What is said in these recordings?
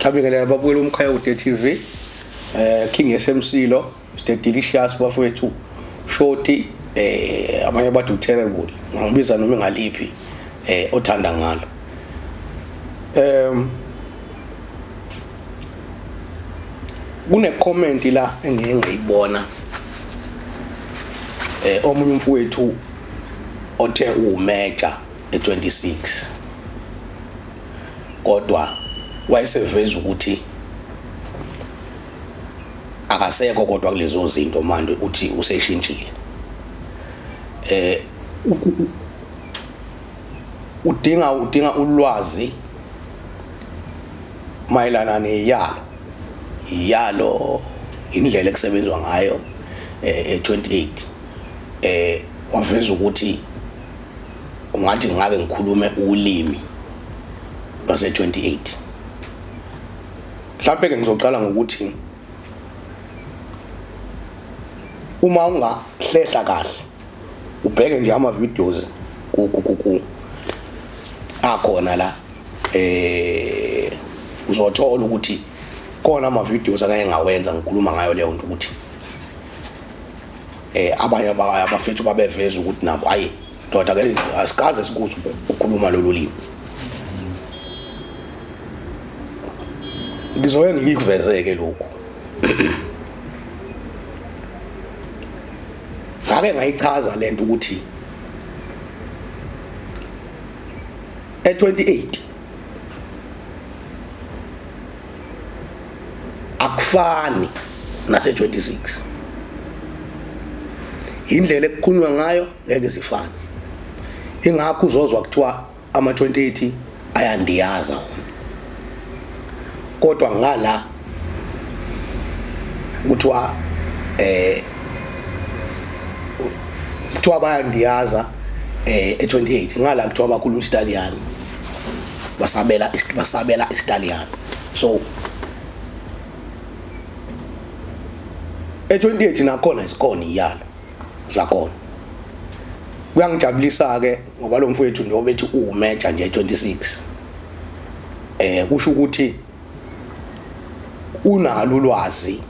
Ngabingelela babukela umkhaya ude TV. King SMC lo, Mr Delicious bafowethu. Shorty abanye bathi uterrible. Ngibiza noma ngaliphi othanda ngalo. Kune comment la engeke ngayibona. Omunye umfowethu othe uwumeja e26 kodwa wayeseveza ukuthi akasekho kodwa kulezo zinto manje uthi useshintshile. eh udinga ulwazi mayelana neyalo yalo indlela ekusebenzwa ngayo e28. Waveza ukuthi ungathi ngake ngikhulume ulimi lwase 28. Mhlawumbe ke ngizoqala ngokuthi uma ungahlehla kahle ubheke nje ama videos ku akhona la, uzothola ukuthi khona ama videos akanye ngawenza ngikhuluma ngayo leyo nto, ukuthi abanye abafethu babeveza ukuthi nabo hayi ndoda ke asikaze sikuze ukukhuluma lolu limi. Ngizoye ngikuvezeke lokhu. Ngake ngayichaza lento ukuthi e28 akufani nase 26. Indlela ekukhulunywa ngayo ngeke zifane. Ingakho uzozwa kuthiwa ama 28 ayandiyaza wona, kodwa ngala kuthiwa kuthiwa bayandiyaza e28, ngala kuthiwa bakhuluma isiTaliyani, basabela isiTaliyani. So e28 nakhona isikhona iyalo zakhona. Kuyangijabulisa ke ngoba lo mfowethu njengoba bethi uwumeja nje 26, kusho ukuthi unalo ulwazi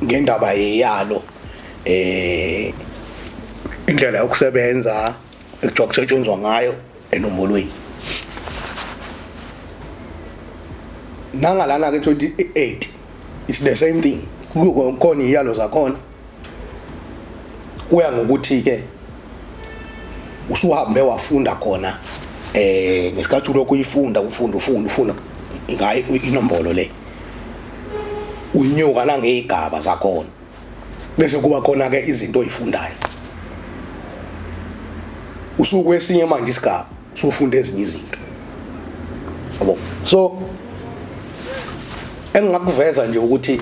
ngendaba yeyalo, indlela yokusebenza ekuthiwa kusetshenzwa ngayo enombolweni. Nangalana ke 28 it's the same thing, kukhona iyalo zakhona. Kuya ngokuthi ke usuhambe wafunda khona ngesikhathi ulokhu uyifunda, ufunda ufunda ufunda ngayo inombolo le, unyuka nangeyigaba zakhona, bese kuba khona ke izinto oyifundayo. Usuku esinye manje isigaba usufunda ezinye izinto, yabo. So engingakuveza nje ukuthi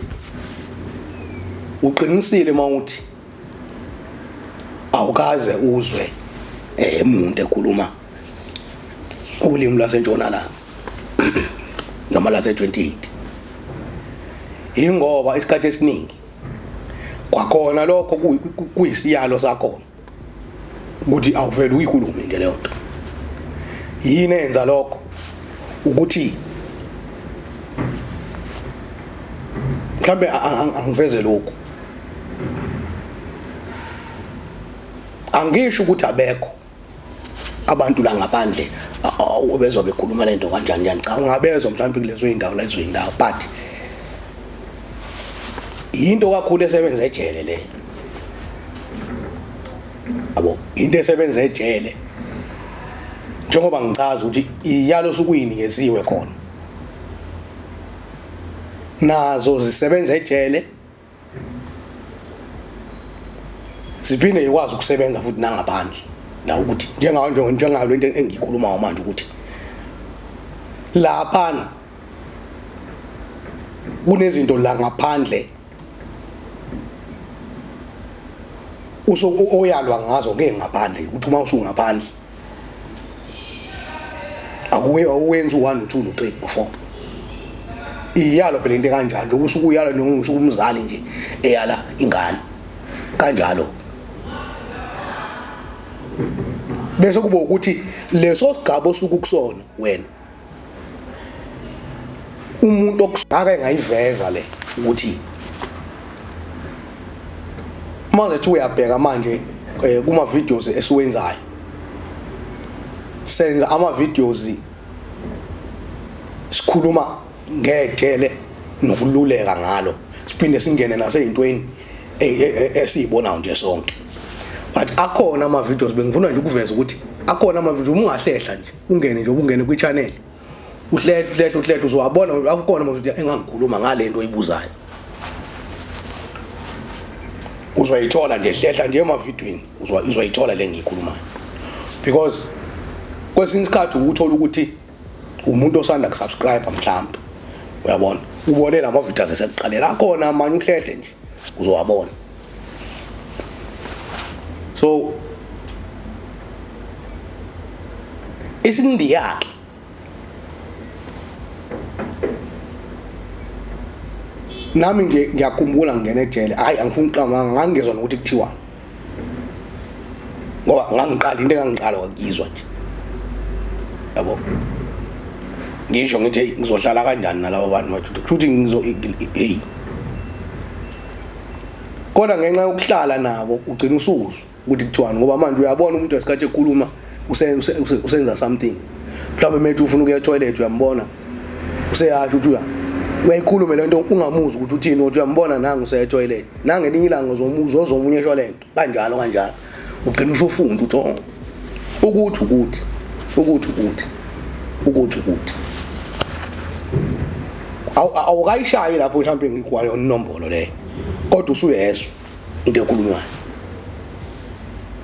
uqinisile mawuthi awukaze uzwe umuntu ekhuluma ulimi lwasentshonalanga noma lase 28, ingoba isikhathi esiningi kwakhona lokho kuyisiyalo sakhona ukuthi awuvele uyikhulume nje leyo nto. Yini enza lokho? Ukuthi mhlambe angiveze lokhu, angisho ukuthi abekho abantu la ngaphandle obezwa bekhuluma lento kanjani njani. Cha, ungabezwa mhlawumbe kulezo indawo lezo indawo, but into kakhulu esebenza ejele le, yabo, into esebenza ejele njengoba ngichaza ukuthi iyalo sukuyinikeziwe khona, nazo zisebenza ejele, siphinde ikwazi ukusebenza futhi nangaphandle la, ukuthi njengayo njengayo lento engikhuluma manje, ukuthi laphana kunezinto la ngaphandle uso oyalwa ngazo ke ngaphandle, ukuthi uma usungaphandle akuwe awenzi u1 2 no3 no4. Iyalo phela into kanjalo nje, usuke uyala noma usuke umzali nje eyala ingane kanjalo, bese kuba ukuthi leso sigaba osuku kusona wena Umuntu okusaka engayiveza le ukuthi manje thi uyabheka manje eh, kuma videos esiwenzayo, senza ama videos sikhuluma ngejele nokululeka ngalo, siphinde singene naseyintweni esiyibonayo nje sonke. But akhona ama videos, bengifuna nje ukuveza ukuthi akhona ama videos, ungahlehla nje ungene nje, ungene kwi channel, uhlehle uhlehle uhlehle, uzowabona akukhona ama video engangikhuluma ngalento oyibuzayo, uzoyithola nje, hlehla nje emavidweni, uzoyithola le ngiyikhulumayo. Because kwesinye isikhathi ukuthola ukuthi umuntu osanda kusubscribe mhlawumbe, uyabona, ubone lama videos esekuqalela, akhona amanye, uhlehle nje uzowabona. So isindiya ke nami nje ngiyakhumbula ngingena ejele, hayi angifuni uqamanga, ngangizwa nokuthi kuthiwani ngoba ngangiqala into engangiqala wakuyizwa nje, yabo. Ngisho ngithi hey, ngizohlala kanjani nalabo bantu madoda, kusho ngizo hey. Kodwa ngenxa yokuhlala nabo ugcina usuzwa ukuthi kuthiwani, ngoba manje uyabona umuntu esikhathi ekhuluma usenza something, mhlawumbe methi ufuna ukuya toilet, uyambona useyasho ukuthi uyayikhulume lento, ungamuzwa ukuthi uthini, uthi uyambona nangu useya toilet, nangelinye ilanga uzomuzwa ozomunye esho lento, kanjalo kanjalo ugcina usufunda ukuthi oh, ukuthi ukuthi ukuthi ukuthi ukuthi ukuthi awukayishayi lapho mhlawumbe ngikwayo inombolo leyo, kodwa usuyezwa into ekhulunywayo,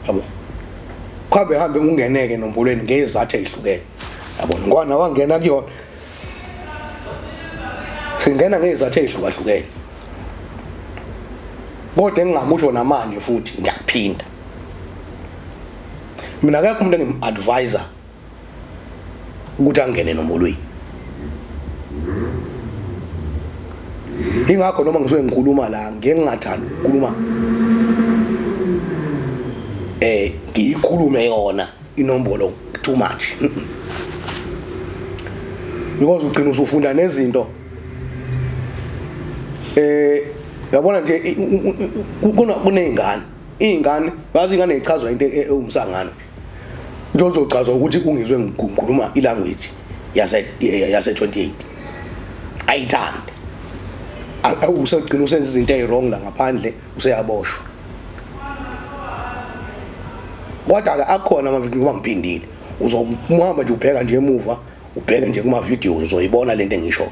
yabo. Kuhambe hambe ungeneke enombolweni ngezathu ezihlukene, yabo, ngoba nawangena kuyona singena ngezathu ezihlukahlukene. Kodwa engingakusho namanje futhi ngiyakuphinda, mina akekho umuntu engim-advisor ukuthi angene enombolweni. Ingakho noma ngisuke ngikhuluma la, ngeke ngingathandi ukukhuluma ngiyikhulume yona inombolo too much, because ugcina usufunda nezinto. Yabona nje kunezingane, izingane yazi, ingane ichazwa into ewumsangano nje, uzochazwa ukuthi ungizwe ngikhuluma ilanguage yase 28, ayithandi, usegcina usenza izinto eziwrong la ngaphandle, useyaboshwa. Kodwa ke akhona ama video, ngoba ngiphindile, uzomuhamba nje ubheka nje emuva, ubheke nje kuma videos, uzoyibona lento engisho.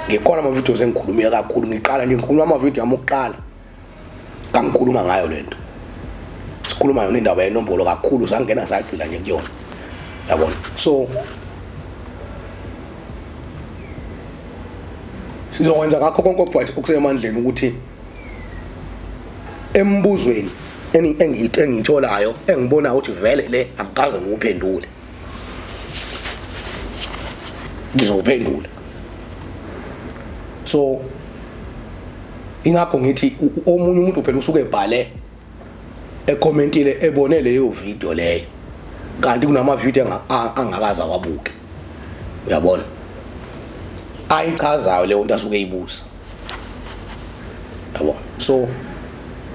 Ngikhona ama videos engikhulumile kakhulu, ngiqala nje ngikhuluma ama video ami okuqala, kangikhuluma ngayo lento, sikhuluma yona indaba yenombolo kakhulu, sangena sagcila nje kuyona, yabona. So sizokwenza ngakho konke okusemandleni ukuthi embuzweni engiyitholayo, engibona ukuthi vele le angikaze ngiwuphendule, ngizowuphendula. So ingakho ngithi omunye umuntu phela usuke ebhale, ekhomentile, ebone leyo video leyo, kanti kunama video angakaze awabuke, uyabona, ayichazayo leyo nto asuke eyibuza, yabo. So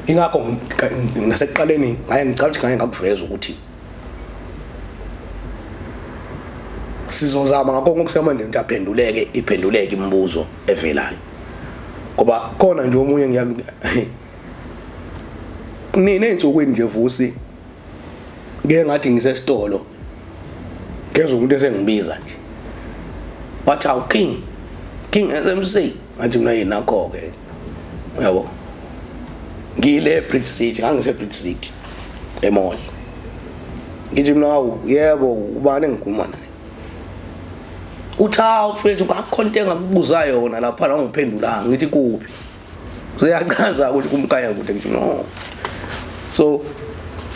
ingakho nasekuqaleni ngaye ngicela ukuthi ngaye ngakuveza ukuthi sizozama ngakho konke okusemandleni ukuthi aphenduleke, iphenduleke imibuzo evelayo, ngoba khona nje omunye ngiya nina ey'nsukwini nje vusi, ngeke ngathi ngisesitolo, ngezwe umuntu esengibiza nje, wathi awu King, King SMC, ngathi mina yini nakho-ke, uyabo, ngile Bridge City, ngangise Bridge City emall, ngithi mina awu yebo, ubani engikhuluma naye? Uthi hawu mfethu, akukho into engakubuza yona lapha, ungiphendulanga. Ngithi kuphi? Useyachaza ukuthi kumkaya kude. Ngithi no. So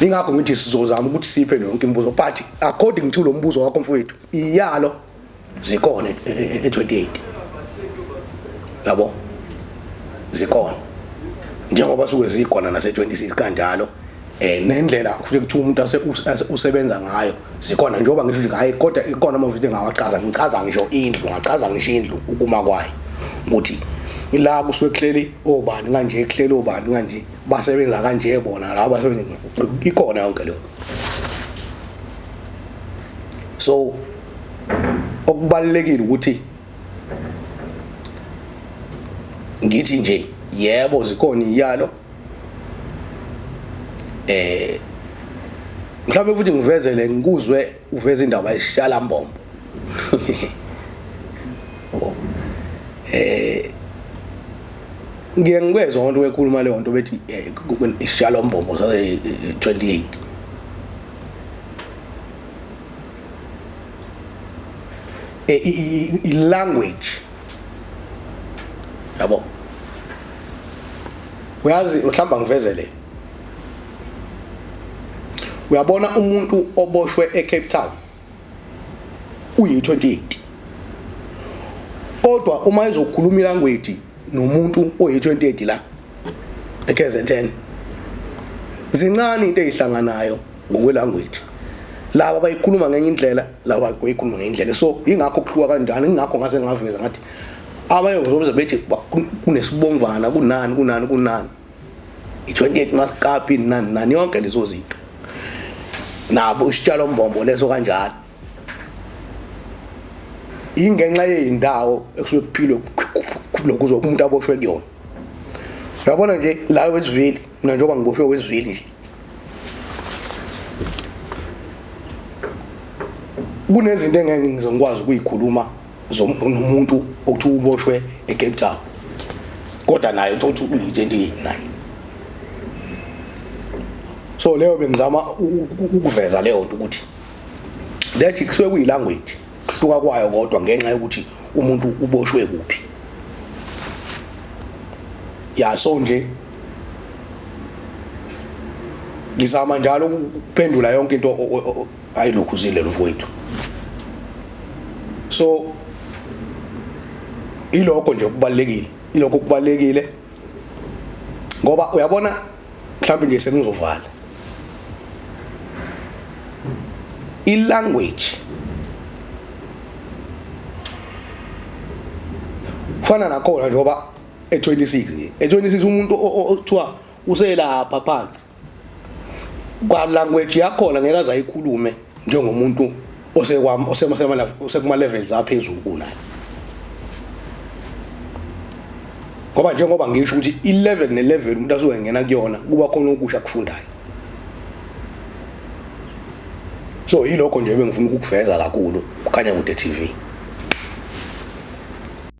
ingakho ngithi sizozama ukuthi siphe yonke imibuzo, but according to lo mbuzo wakho mfowethu, iyalo zikhona e-28, yabo, zikhona njengoba suke zikhona nase-26 kanjalo. Nendlela futhi kuthiwa umuntu usebenza ngayo zikhona, njengoba ngisho ukuthi hayi kodwa ikhona ama video engawachaza, ngichaza ngisho indlu, ngachaza ngisho indlu ukuma kwayo ukuthi ila kusuke kuhleli obani kanje, kuhleli obani kanje, basebenza kanje bona la basebenza, ikhona yonke leyo. So okubalulekile ukuthi ngithi nje yebo zikhona iyalo, mhlawumbe futhi ngivezele ngikuzwe uveza indaba yesishalambombo. Ngiye ngikwezwa abantu bekhuluma leyo nto bethi isishalombombo sase 28. I language yabo, uyazi mhlawumbe ngivezele, uyabona umuntu oboshwe eCape Town uyi-28, kodwa uma ezokhuluma ilanguage nomuntu oyi-28 la eKZN, zincane into ezihlanganayo ngokwelanguage. Laba bayikhuluma ngenye indlela, laba bayikhuluma ngenye indlela, so ingakho kuhluka kanjani. Ingakho ngase ngaveza ngathi abanye bazobe bethi kunesibongwana, kunani kunani kunani, i-28 masikapi nani nani, yonke lezo zinto nabo isitshalo mbombo leso kanjalo, ingenxa yeyindawo ekusuke kuphilwe lokuzwa umuntu aboshwe kuyona. Uyabona nje la wesivili, mina njengoba ngiboshwe wesivili nje, kunezinto engeke ngize ngikwazi ukuyikhuluma nomuntu okuthiwa uboshwe eCape Town, kodwa naye uthola ukuthi uyi-28 naye. So leyo bengizama ukuveza leyo nto ukuthi that kusuke kuyi-language kuhluka kwayo, kodwa ngenxa yokuthi umuntu uboshwe kuphi. Ya, so nje ngizama njalo ukuphendula yonke into ayilokhu uzile mfowethu. So ilokho nje okubalekile, ilokho okubalekile, ngoba uyabona mhlawumbe nje sengizovala i-language fana nakhona njengoba e26 nje, e26 umuntu othiwa uselapha phansi kwa language yakhona ngeke aze ayikhulume njengomuntu osekwami osekuma levels aphezulu kunaye, ngoba njengoba ngisho ukuthi i-level ne-level umuntu asuke engena kuyona kuba khona okusha kufundayo. So yilokho nje bengifuna ukukuveza kakhulu Kukhanya Kude TV.